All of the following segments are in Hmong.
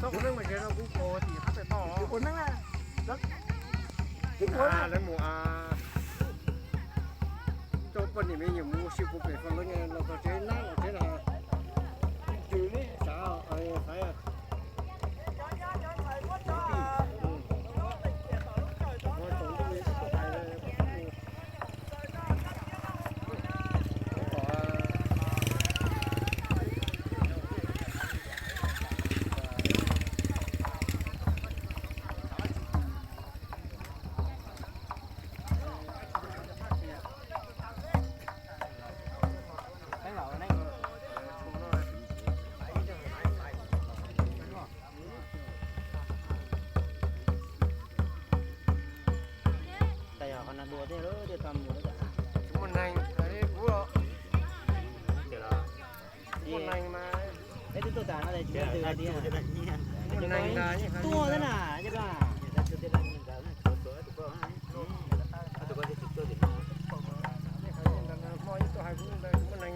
Kuv neej mas tsev no kuv pom tim qab pem toj. Kuv neej na. Kuv pom na. Lawv mus, coj poj niam me nyuam mus ua si puag pem Fo Loob los txog tsev nab los tsev no. Ib cws ne, xav, xav. Muaj neeg, kuv muaj neeg mas. Peb twb tuaj tas no ces tsis muaj leej twg hais tias, muaj neeg tuaj thiab na, ces muaj neeg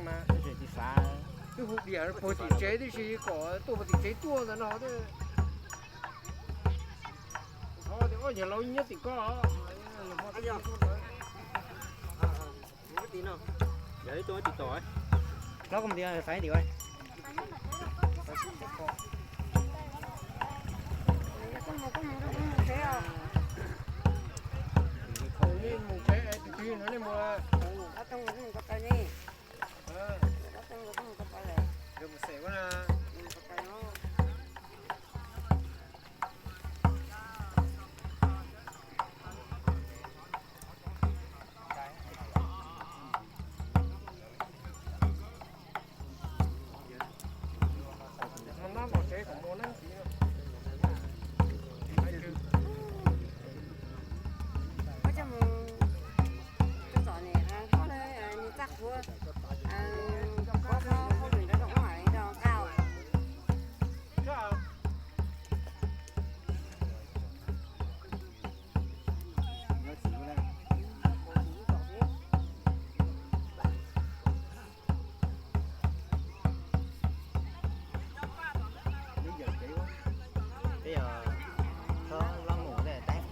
mas. Twb hu diam puag tim tsev tib si kom tuaj puag tim tsev tuaj ntawd no. Ob yawg laus nyob tim ko. Hlob koj mus tim xaiv tim ua. Nej mus tsev, tus twg no nej mus. Mus xeem ua na. Ua tsaug mus, tus txom nyem, koj, nws txaj qhuav, koj, koj, koj, nws rau rau qab, rau qab. Peb yog txhob los mus tej tais.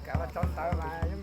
Kav los tso ntawd mas